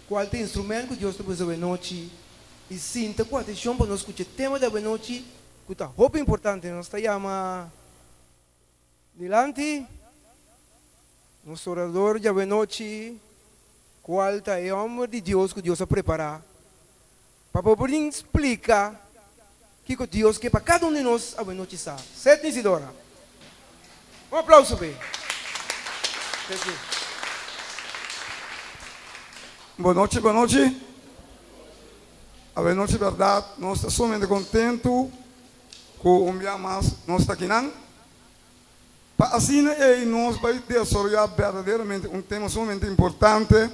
Kual ta e instrument ku Dios ta usa awenochi? I sinta ku atenshon pa nos skucha e tema di awenochi ku ta hopi importante. Nos ta yama dilanti nos orador di awenochi, kual ta e hòmber di Dios ku Dios a prepará pa por bin splika kiko Dios ke pa kada un di nos awenochi sa. Seth Isidora. Un aplauso p'e. Thank you. Bon nochi, bon nochi. Awenochi bèrdat nos ta sumamente kontentu ku un bia mas nos ta akinan. Pa asina ei nos bai desaroyá berdaderamente un tema sumamente importante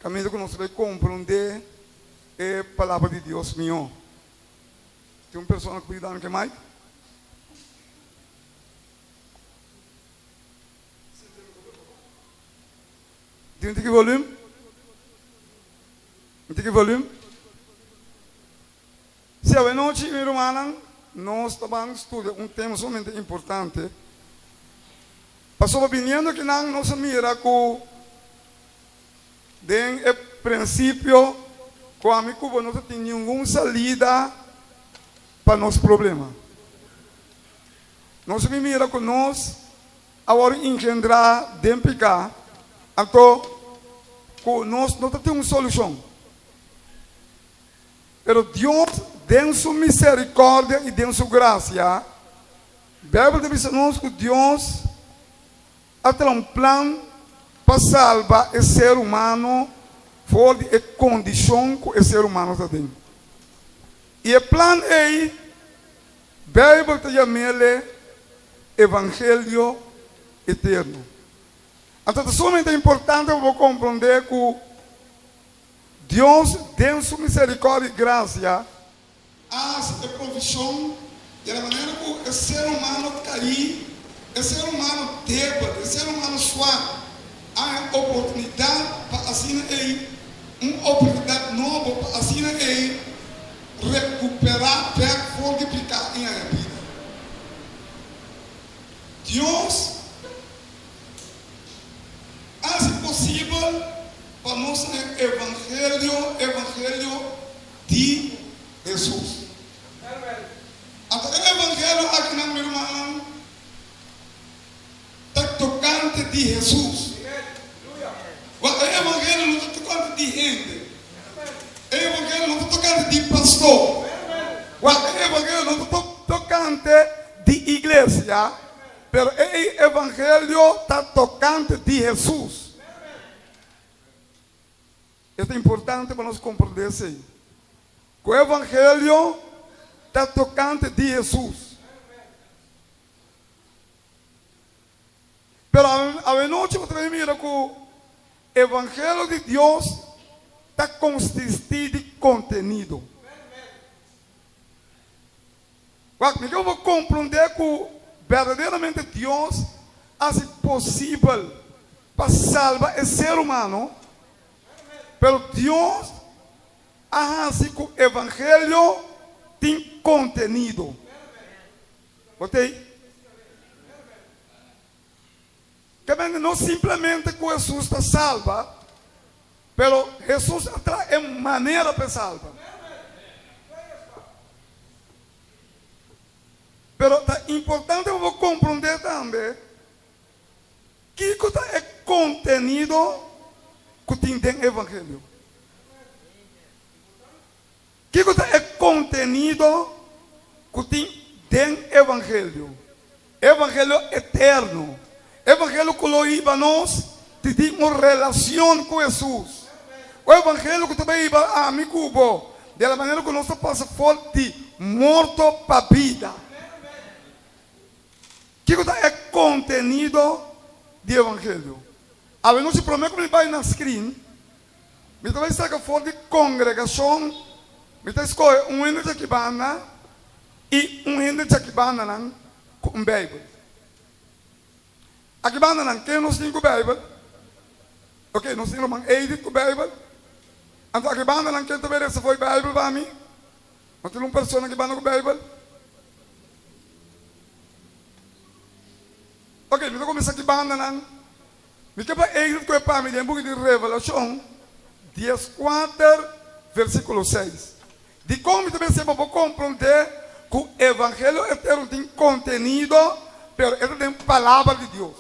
kaminda ku nos bai komprondé e Palabra di Dios mihó. Tin un persona ku por yuda mi ku e mic? Tin un tiki volume? Un tiki volume? Si awenochi, mi rumannan, nos ta ban studia un tema sumamente importante, pasobra biniendo akinan nos a mira ku den e prinsipio ku ami ku bo no ta tin ningun salida pa nos problema. Nos a bin mira ku nos a wòrdu engendrá den piká, anto ku nos no ta tin un solushon. Pero Dios den su misericordia y den su gracia, Bijbel ta bisa nos cu Dios a traha un plan pa salba e ser humano for di e condicion cu e ser humano ta den. Y e plan ey, Bijbel ta yam'ele Evangelio eterno. Anto ta sumamente importante pa bo comprende cu Dios den su misericordia y gracia a haci e provision di la manera cu e ser humano caí, e ser humano debel, e ser humano swak a haña oportunidad pa asina ey un oportunidad nobo pa asina ey recupera bek for di pica y haña bida. Dios Hasi posibel pa nos den evangelio, evangelio di Hesus. Anto e evangelio akinan, mi rumannan, ta tokante di Hesus. Wak, e evangelio no ta tokante di hende. E evangelio no ta tokante di pastor. Wak, e evangelio no ta tokante di iglesia. Pero e evangelio ta tocante di Hesus. E ta importante pa nos comprende esey. Cu e evangelio ta tocante di Hesus. Pero awenochi bo ta bay mira cu evangelio di Dios ta consisti di contenido. Wak, mi ke bo komprondé ku berdaderamente Dios hasi posibel pa salba e ser humano, pero Dios a hasi ku evangelio tin kontenido. Bo ta ei? Ke mende no simplemente ku Hesus ta salba, pero Hesus a traha e manera pa e salba. Pero ta importante pa bo komprondé tambe kiko ta e kontenido ku tin den evangelio. Kiko ta e kontenido ku tin den evangelio? Evangelio eterno, evangelio ku lo hiba nos di tin un relacion ku Hesus, un evangelio ku ta bai hiba ami ku bo di la manera ku nos ta pasa for di morto pa bida. Kiko ta e kontenido di evangelio? Awe nos si prome ku mi bai na screen, mi ta bai saka for di kongregashon, mi ta skohe un hende djaki banda i un hende djaki bandanan ku un Beibel. Aki bandanan ken nos tin ku Beibel? Ok, nos tin ruman Edith ku Beibel. Anto aki bandanan ken ta bai resa for e Beibel pa mi? No tin un persona aki banda ku Beibel? Ok, mi ta kuminsá ki bandanan. Mi ke pa Edith ku e pa mi den buki di Revelashon. 14, versíkulo 6. Dikon mi ta bisa bo por komprondé ku evangelio eterno tin kontenido, pero e ta den Palabra di Dios?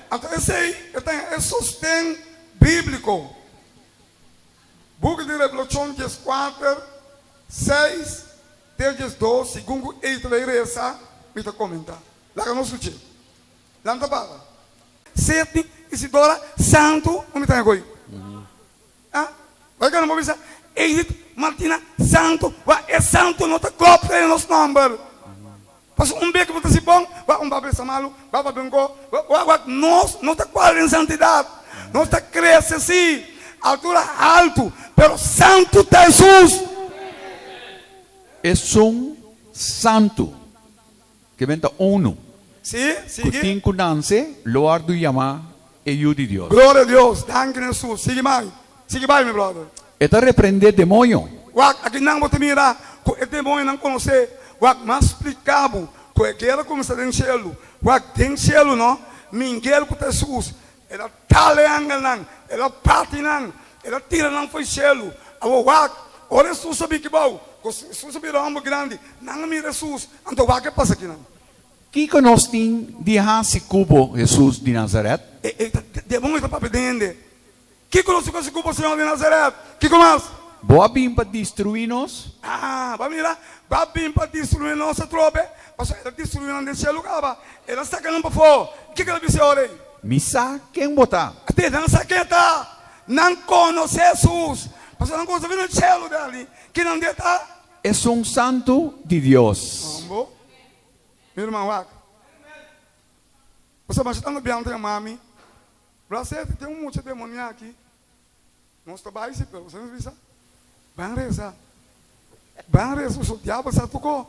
Anto esei e ta e sosten bíbliko. Buki di Revelashon 14, 6 te 12, segun ku ei ta bai resa, mi ta komentá. Laga nos skuch'é. Nan ta para. Seti Isidora Santu no mi ta hegoi. Ah, bai ka no por bisa Edith Martina Santu, wa e santu no ta klop den nos nomber. Pasobra un bek bo ta si bon, wa un ba bisa malu, wa ba bengo, wa wa nos no ta kual den santidat. Nos ta krese si, altura haltu, pero santu ta Hesus. Esun santu. Ke men ta unu. Sí, Ku sigui. tin ku nanse lo wòrdu yamá e Yu di Dios. Gloria a Dios, danki na Hesus. Sigui mai, sigui bai mi brother. E ta reprendé demoño. Wak, aki nan bo ta mira ku e demoñonan konosé. Wak, mas splika bo ku e guera kuminsá den shelu. Wak, den shelu no, Mingel ku ta Hesus, el a dal e angelnan, el a bati nan, el a tira nan fo'i shelu. Awor wak, ora Hesus a biki bou, ku Hesus a bira hòmber grandi, nan a mira Hesus, Anto wak e pasa kinan. Kiko nos tin di hasi ku bo, Hesus di Nazaret? E e ta demonio ta papia den hende. Kiko nos tin ku hasi ku bo, Señor di Nazaret? Kiko mas? Bo a bin pa destruí nos? Ah, bo a mira, bo a bin pa destruí nos atrobe? Pasobra el a destruí nan den shelu kaba, el a saka nan pafó. Kiko el a bisa e ora ei? Mi sa ken bo ta. Te nan sa ken e ta. Nan konosé Hesus, pasobra nan konosé den shelu dali. Kinan di e ta? Esun santu di Dios. Hombo, mi ruman wak. Pasobra masha tantu biaha nan ta yama mi, Bra Seti, tin un mucha demonia aki. Nos ta bai si, pero nos bisa, Ban resa, ban resa, pasobra diabel sa toko.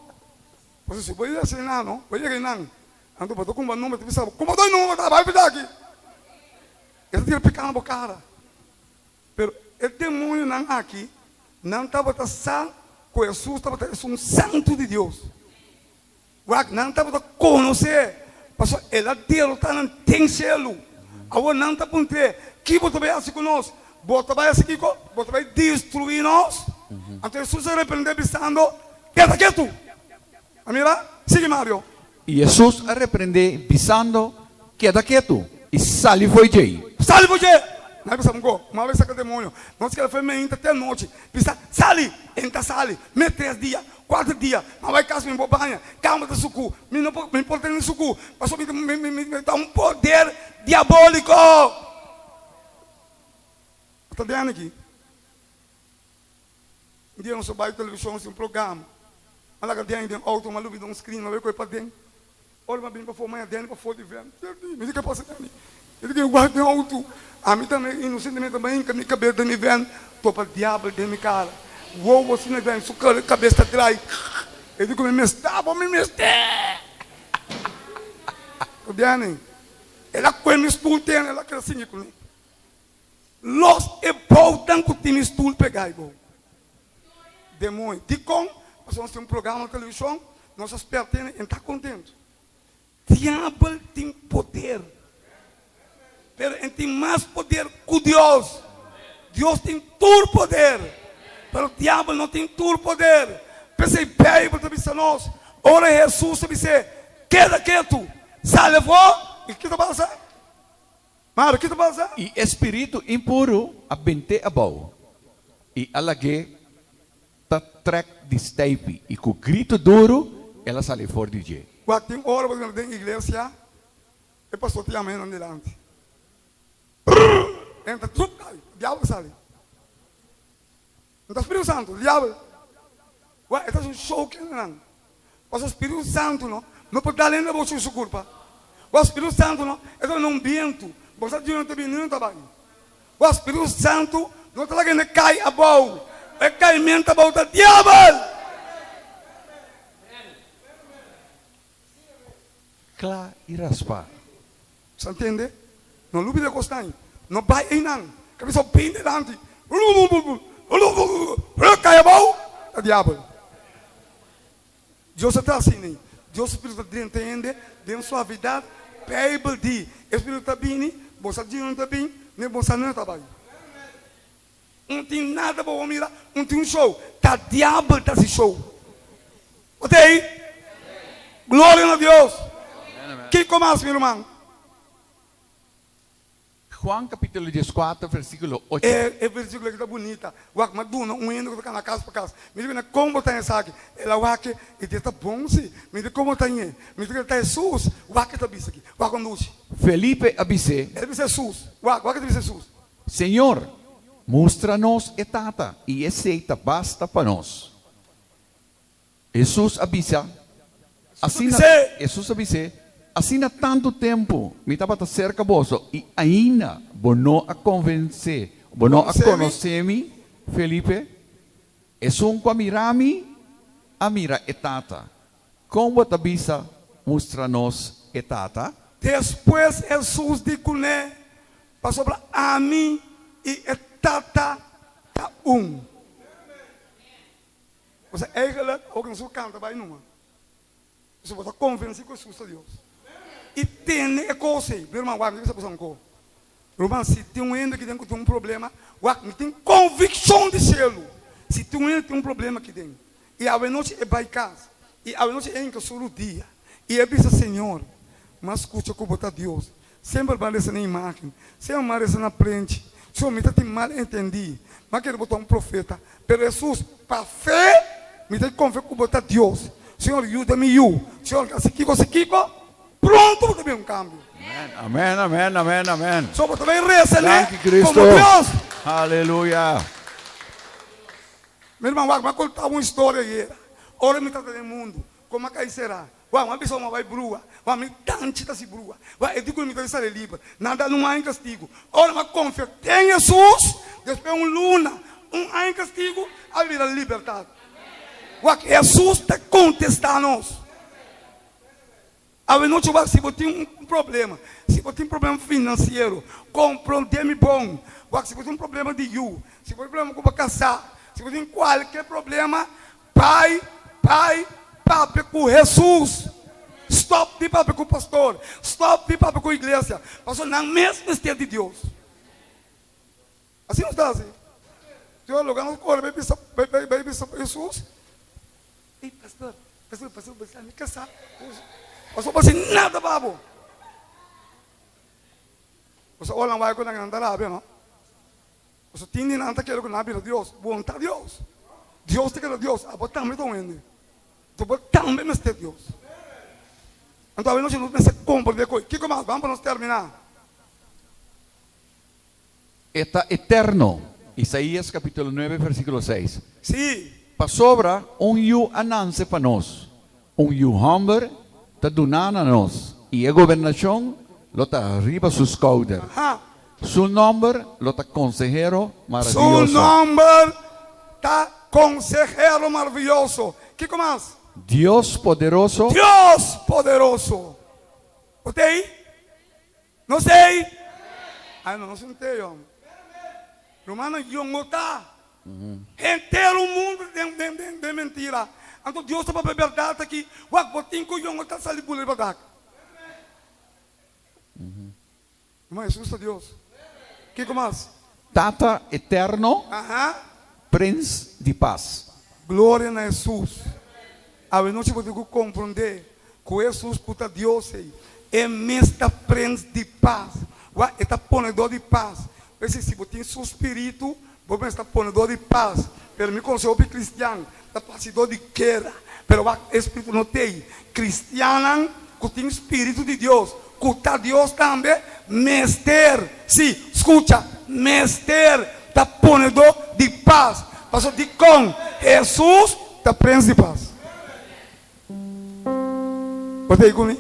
Pasobra si bo yega asina no, bo yega einan, anto bo ta kumba nomber, ta bisa bo, Kuma doi nomber ta bai p'e aki? E ta tira piká na bo kara. Pero e demonionan aki, nan tabata sa ku Hesus tabata esun Santu di Dios. Wak, nan tabata konosé, pasobra el a derotá nan den shelu. Awor nan ta puntr'é, Ki bo ta bai hasi ku nos? Bo ta bai hasi kiko? Bo ta bai destruí nos? Anto Hesus a reprendé bisando, Keda ketu! A mira? Sigui, Mario. I Hesus a reprendé, bisando, Keda ketu, i sali fo'i djei. Sali fo'i dje! Nan a bisa, Mko, kuma bai saka demonio? Nos keda fo'i meinta te anochi, bisa, Sali! E ta sali. Me tres dia, kuater dia, ma bai kas mi por baña, kama ta sukú, mi no por, mi por tene sukú, pasobra mi mi mi ta un poder diabóliko. Ta den aki. Un dia nos a bai televishon sin programa. A laga den den outo, mi a lubida un screen, mi a bai kohe paden. Ora mi a bini pafó, mi a den pafó di vènt. Mi di ke pasa den mi? Mi di ke wak den outo. Ami tambe inosentemente mi a hinka mi kabes den mi vènt, topa diabel den mi kara. Wowo asina den su kabes ta drai. E di ku mi mester bo, mi mester. Diane, el a kohe mi stoel ten, el a keda singi ku mi. Los e boutan ku tin mi stul pegá i bou. Demoño. Dikon? Pasobra nos tin un programa na televishon, nos a spera tene i ta kontentu. Diabel tin poder, pero e tin mas poder ku Dios. Dios tin tur poder, pero diabel no tin tur poder. P'esei Beibel ta bisa nos, ora Hesus ta bis'é, Keda ketu, sali afó, i kiko ta pasa? Mara, ki ta pasa? I e spiritu impuru a bent'é abou, i a lag'é ta trèk di steipi, i ku gritu duru el a sali for di dje. Wak tin ora bo ta den iglesia, e pastor ta yama hendenan dilanti. Hende ta trup kai, diabel ta sali. No ta Spiritu Santu, diabel. Wak, e ta haci un show ku hendenan. Pasobra Spiritu Santu no, no por dal hende bo su su kurpa. Wak, Spiritu Santu no, e ta bini un bientu. Bo sa di unda ta bini, ni unda ta bai. Wak, Spiritu Santu no ta laga hende kai abou. E kaimentu abou ta diabel! Kla i raspá. Sa ntende? No lubida kosnan. No bai einan. Kabesa bin dilanti. Kai abou, ta diabel. Dios a ta asina ei. Dios su spiritu ta drenta hende den suavidat. Beibel di, E spiritu ta bini, bo sa di unda ta bin, ni bo sa nunde ta bai. Un tin nada pa bo mira, un tin un show. Ta diabel ta hasi show. Bo ta ei? Gloria na Dios! Kiko mas, mi ruman? Juan capítulo 14, versículo 8. E e versículo aki ta bunita. Wak, m'a duna un hende ku ta kana kas pa kas. Mi di kuné, Kon bo ta esaki? El a wak e di, Ta bon si. Mi di, Kon bo ta ñe? Mi di kuné, Ta Hesus. Wak e ta bisa aki. Wak un dushi. Felipe a bis'é. El a bisa Hesus. Wak, wak e ta bisa Hesus. Señor, mustra nos e Tata, i esei ta basta pa nos. Hesus a bisa, Asina, Hesus a bis'é, Asina tantu tempu mi tabata serka boso i ainda bo no a konvensé, bo no a konosé mi, Felipe? Esun ku a mira mi, a mira e Tata. Kon bo ta bisa, Mustra nos e Tata? Despues Hesus di kuné, Pasobra ami i e Tata ta un. Osea, eigenlijk, awor ku nos por kanta bai numa. Pasobra bo ta konvensí ku Hesus ta Dios. I tene e kos ei. Mi ruman, wak, mi ta bisa boso anko. Ruman, si tin un hende aki den ku tin un problema, wak, mi tin konvikshon di shelu. Si tin un hende tin un problema aki den, i awenochi e bai kas, i awenochi e hinka su rudia, i e bisa, Señor, mi a skucha ku bo ta Dios. Semper bo a resa na imágen, semper bo a resa na prenchi. So mi ta tin mal entendí. Mi a kere bo ta un profeta. Pero Hesus, pa fe mi ta konfia ku bo ta Dios. Señor, yuda mi yu. Señor, hasi kiko, hasi kiko, pronto bo ta bin un kambio. Amen, amen, amen, amen. So bo ta bai resa n'e Danki Cristo. komo Dios. Aleluya. Mi ruman, wak, mi a konta bo un historia ayera. Ora mi tabata den mundu, komo a kai será. Wak, mi a bisa bo mi a bai brua. Wak, mi tanchi ta si brua. Wak, e di ku mi ta di sali liber. Nan da un aña kastigu. Ora mi a konfia den Hesus, despues un luna, un aña kastigu a bira libertat. Wak, Hesus ta kontestá nos. Awenochi wak, si bo tin un problema, si bo tin problema finansiero, komprondé mi bon. Wak, si bo tin un problema di yu, si bo tin problema ku bo kasá, si bo tin kualke problema, Bai, bai papia ku Hesus. Stop di papia ku pastor. Stop di papia ku iglesia. Pasobra nan mes mester di Dios. Asina nos ta hasi. Dios loke nos kore bai bisa, bai, bai, bai bisa Hesus. Ey pastor, pastor, pastor, pastor, mi kasá. Pastor bo hasi nada pa bo. Pasobra ora nan bai ku nan, nan ta rabia, no? Pasobra tin di nan ta kere ku nan a bira Dios. Bo no ta Dios. Dios ta keda Dios. Abo tambe ta un hende. Anto bo tambe mester Dios. Anto awe nochi nos mester komprende koe. Kiko mas? Ban pa nos terminá. E ta eterno. Isaías capítulo nuebe versículo seis. Sí. Pasobra un yu a nanse pa nos, un yu hòmber ta duná na nos, i e gobernashon lo ta riba su skouder. Aha. Su nòmber lo ta Konsehero Su Maravioso. nòmber ta Konsehero Maravioso. Kiko mas? Dios Poderoso. Dios Poderoso. Bo ta ei? Nos ei? Ai no, nos no ta ei, hòmber. Rumannan, yo no ta. Henter un mundu den, den, den, den mentira. Anto Dios ta papia bèrdat aki. Wak, bo tin ku yo no ta sali bula riba dak. Ruman, Hesus ta Dios. Kiko mas? Tata Eterno, Aha. Prins di Pas. Gloria na Hesus. Awenochi bo tin ku komprondé ku Hesus ku ta Dios ei, e mes ta Prins di Pas. Wak, e ta ponedor di pas. P'esei si bo tin su spiritu, bo mes ta ponedor di pas. Pero mi konosé hopi kristian ta pasidor di guera. Pero wak, e spiritu no t'ei. Kristiannan ku tin spiritu di Dios, ku ta Dios tambe, mester, sí, skucha, mester ta ponedor di pas. Pasobra dikon? Hesus ta Prens di Pas. Bo ta ei ku mi?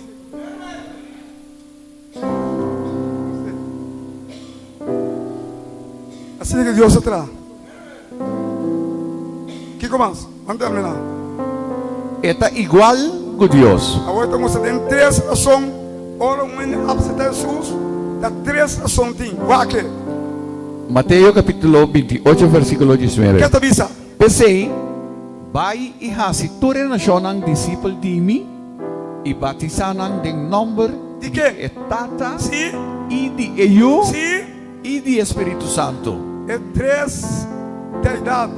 Asina ke Dios a traha. Kiko mas? Ban terminá. E ta igual ku Dios. Awor ta mustra den tres rason ora un hende apseptá Hesus, ta tres rason tin. Wak e. Mateo kapítulo 28 versíkulo 19. Ke ta bisa? P'esei, bai i hasi tur e nashonnan disipel di mi i batisá nan den nòmber Di di ken? e Tata Sí. i di e Yu Sí. i di e Spiritu Santu. E tres. Deidat.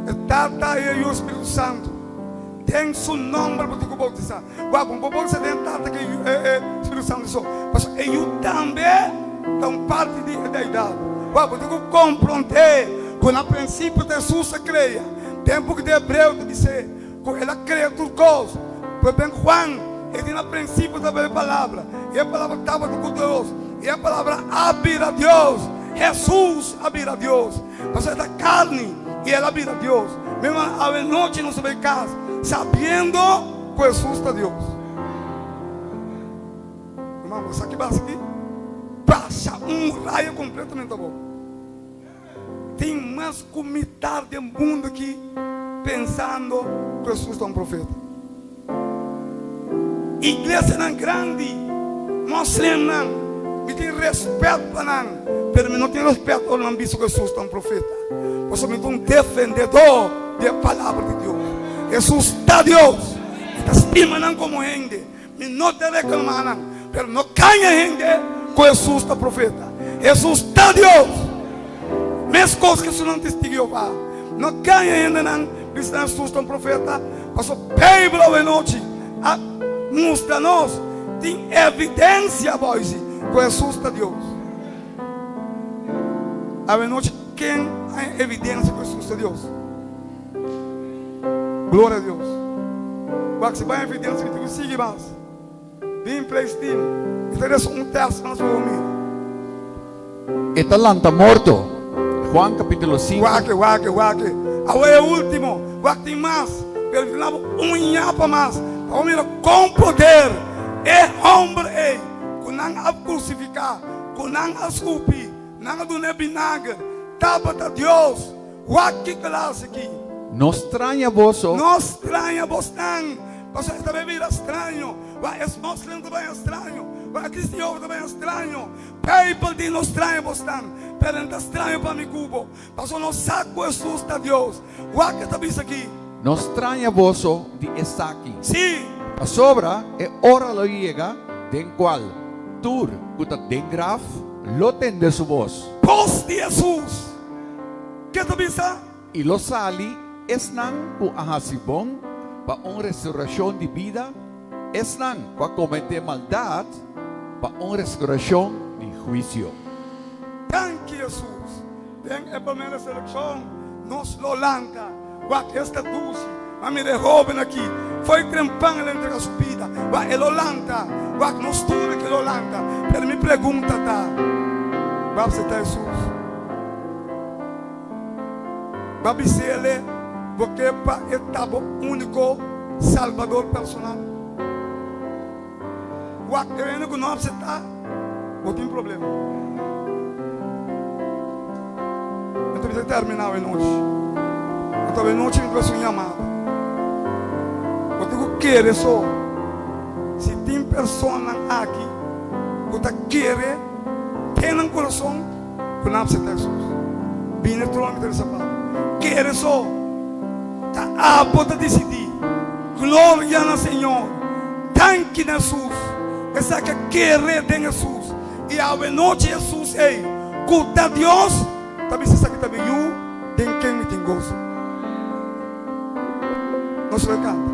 E Tata i e Yu Spiritu Santu. Den su nòmber bo tin ku boutisá. Wak, bo no por boutisá den e Tata ku e Spiritu Santu so, pasobra e Yu tambe ta un parti di e Deidat. Wak, bo tin ku komprondé ku na prinsipio ta Hesus a krea. Den buki di Hebreo ta bis'é ku el a krea tur kos. Pues ben Juan e di na prinsipio tabata e Palabra, i e Palabra tabata ku Dios, i e Palabra a bira Dios. Hesus a bira Dios. Pasobra e ta karni i el a bira Dios. Mi hermano, awe nochi nos ta bai kas sabiendo ku Hesus ta Dios. Hermano, bo sa ki basa aki? Basha un rayo kompletamente abou. Tin mas ku mitar den mundu aki pensando ku Hesus ta un profeta. Iglesianan grandi, moslimnan, mi tin respet pa nan, pero mi no tin respet ora nan bisa ku Hesus ta un profeta, pasobra mi ta un defendedor di e Palabra di Dios. Hesus ta Dios. Mi ta stima nan komo hende, mi no ta reklama nan, pero no kaña hende ku Hesus ta profeta. Hesus ta Dios! Meskos ku esunnan Testigu Jehová no gaña hendenan bisa nan Hesus ta un profeta, pasobra Beibel awenochi a mustra nos tin evidensia boisi ku Hesus ta Dios. Awenochi ken haña evidensia ku Hesus ta Dios? Gloria a Dios. Wak si bo haña evidensia mi tin ku sigui mas. Bin praise team. Mi ta resa un test mas pa bo mira. E ta lanta morto. Juan capítulo 5. Wak, wak, wak. Awe e ultimo. Wak tin mas. Pero mi ta duna bo un ñapa mas pa bo mira kon poder e homber ei ku nan a crucifica, ku nan a scupi, nan a duna e binager, tabata Dios. Wak ki klas aki. No straña boso. No straña bosnan, pasobra e ta bay bira straño. Wak es moslim ta bay straño, wak e cristian ta bay straño. Bijbel di no straña bosnan, pero e ta straño pa mi ku bo, pasobra nos sa ku Hesus ta Dios. Wak e ta bisa aki. No straña boso di esaki. Sí. Pasobra e ora lo yega den kual tur ku ta den graf lo tende su bos. Bos di Hesus. Ke ta bisa? I lo sali esnan ku a hasi bon pa un restourashon di bida, esnan ku a kometé maldat pa un restourashon di huisio. Danki Hesus. Den e promé resurekshon nos lo lanta. Wak esta dushi. Ma mira e hoben aki. Fo'i trempan el a entrega su bida. Wak e lo lanta. Wak nos tur aki lo lanta. Pero mi pregunta ta, Bo a acepta Hesus? Bo a bis'Ele bo ke pa E ta bo úniko Salbador personal? Wak e hende ku no apseptá, bo tin problema. Mi ta bisa terminá awe nochi. Anto awe nochi mi ta hasi un yamada. Bo tin ku kere so. Si tin personanan aki ku ta kere den nan kurason ku nan apseptá Hesus, bini e trono mi ta bisa Pablo. Kere so. Ta abo ta disidí. Gloria na Señor. Danki na Hesus. Esaki a kere den Hesus. I awe nochi Hesus ei, ku ta Dios, ta bisa esaki ta mi Yu den ken mi tin goso. Nos lo kanta.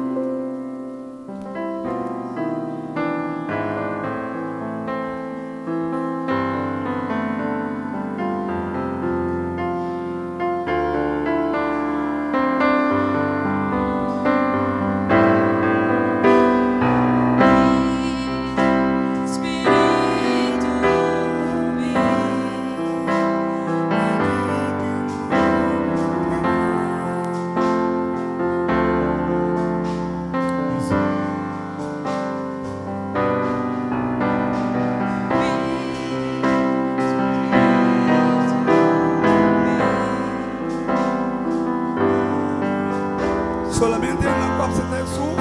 Solamente nan ku apseptá Hesus,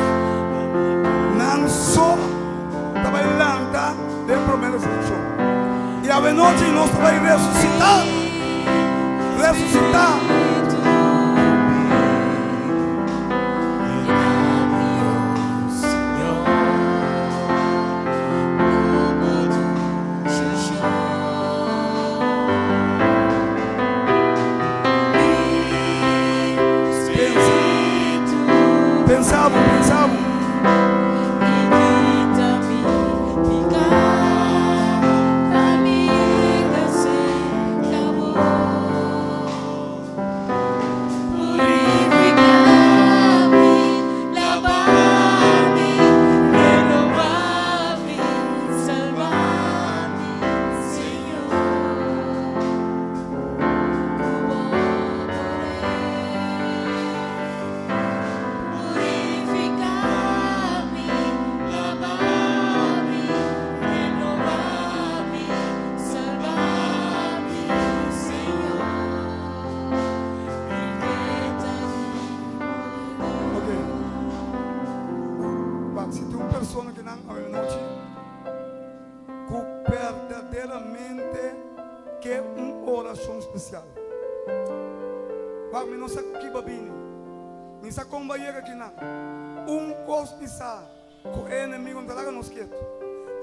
nan so ta bai lanta den promé resurekshon. I awenochi nos ta bai resusitá, resusitá. nan awe nochi ku berdaderamente ke un orashon spesial. Wak, mi no sa ku kiba bini, mi sa kon bo a yega kinan. Un kos mi sa, ku e enemigo no ta laga nos ketu.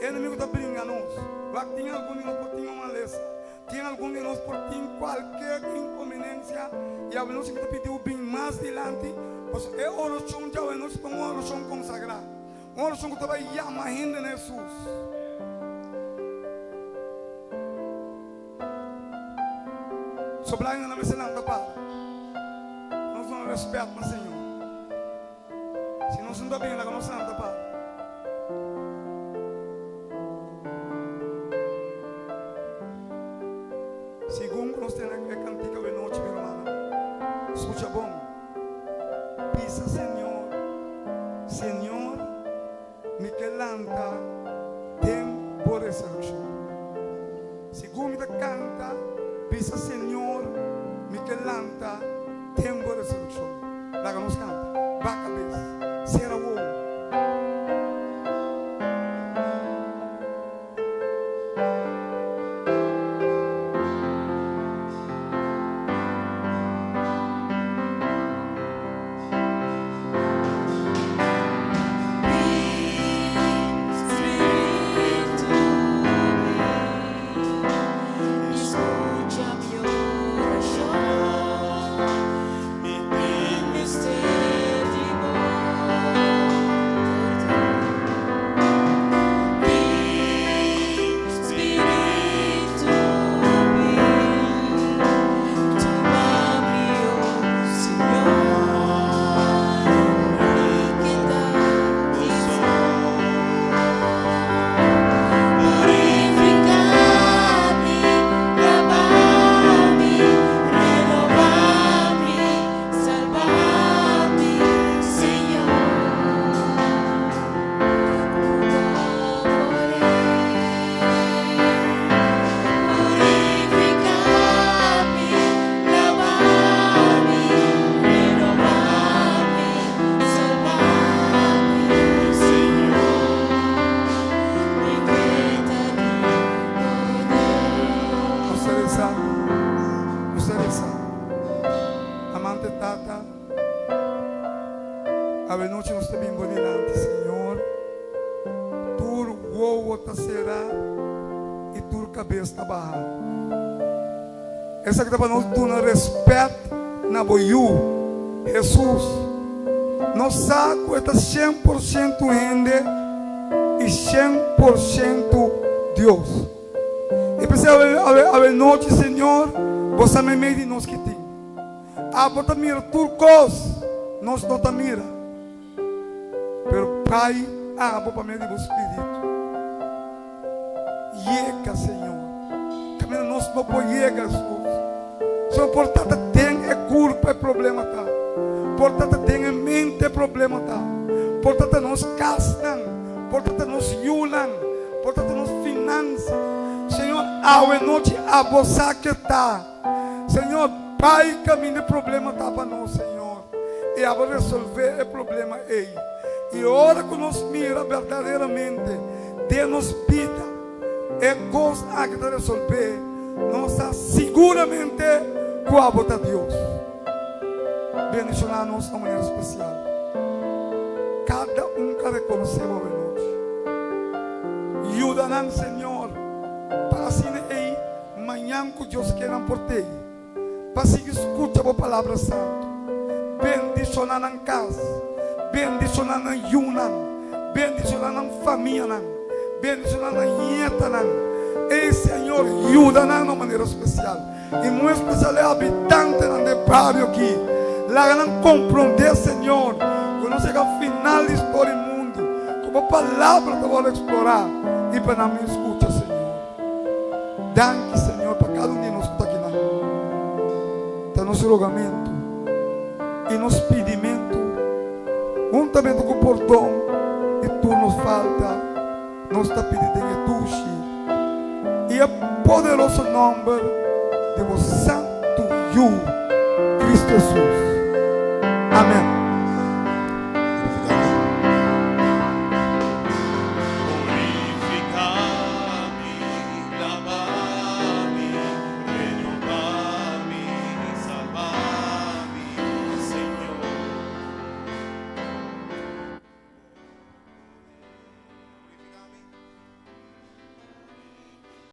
E enemigo ta bringa nos. Wak, tin algun di nos por tin un malesa, tin algun di nos por tin kualker inkominensia, i awe nochi mi ta pidi bo bin mas dilanti, pasobra e orashon djawe nochi ta un orashon konsagrá. Un orashon ku ta bai yama hende na Hesus. Sobrá hende nan mester lanta para. Nos duna rèspèt na Señor. Si nos no ta bin, laga nos lanta para. Segun ku nos tene e kantika awe nochi, mi rumannan, skucha bon. Bisa Señor, Señor, mi ke lanta den bo resureccion. Segun mi ta canta, bisa Señor, mi ke lanta den bo resureccion. Laga nos canta. Ba cabes. Cera wowo. Nos ta resa, nos ta resa. Amante Tata, awe nochi nos ta bin bo dilanti, Señor. Tur wowo ta sera i tur kabes ta baha. Esaki ta pa nos duna respet na bo Yu, Hesus. Nos sa ku e ta 100% hende i 100% Dios. I p'esei awe awe nochi, Señor, bo sa meimei di nos ki tin. Abo ta mira tur kos, nos no ta mira. Pero Pai, abo pa medio di bo Spiritu, yega, Señor, kaminda nos no por yega, Hesus. Señor, por ta ta den e kurpa e problema ta, por ta ta den e mente e problema ta, por ta ta nos kasnan, por ta ta nos yunan, por ta ta nos finansa. Señor, awe nochi abo sa ke ta. Señor, bai kaminda e problema ta pa nos, Señor, i abo resolvé e problema ei. I ora ku nos mira berdaderamente den nos bida e kos aki ta resolvé, nos sa siguramente ku abo ta Dios. Bendishoná nos na manera spesial. Kada un ka rekonosé bo awe nochi. Yuda nan, Señor, pa asina ei Mañan ku Dios ke nan por tei pa sigui skucha bo palabra santu. Bendishoná nan kas, bendishoná nan yunan, bendishoná nan famianan, bendishoná nan ñetanan. Ey Señor, yuda nan na un manera spesial i muy espesial e habitantenan di e bario aki. Laga nan komprondé, Señor, ku nos yega final di storia di mundu, ku bo palabra ta wòrdu eksplorá i pa nan bin skucha, Señor. Danki Señor pa cada un di nos cu ta akinan. Ta nos rogamento y nos pidimento huntamente cu pordon di tur nos falta nos ta pidi den e dushi y e poderoso nomber di bo Santo Yu Cristo Jesus. Amen.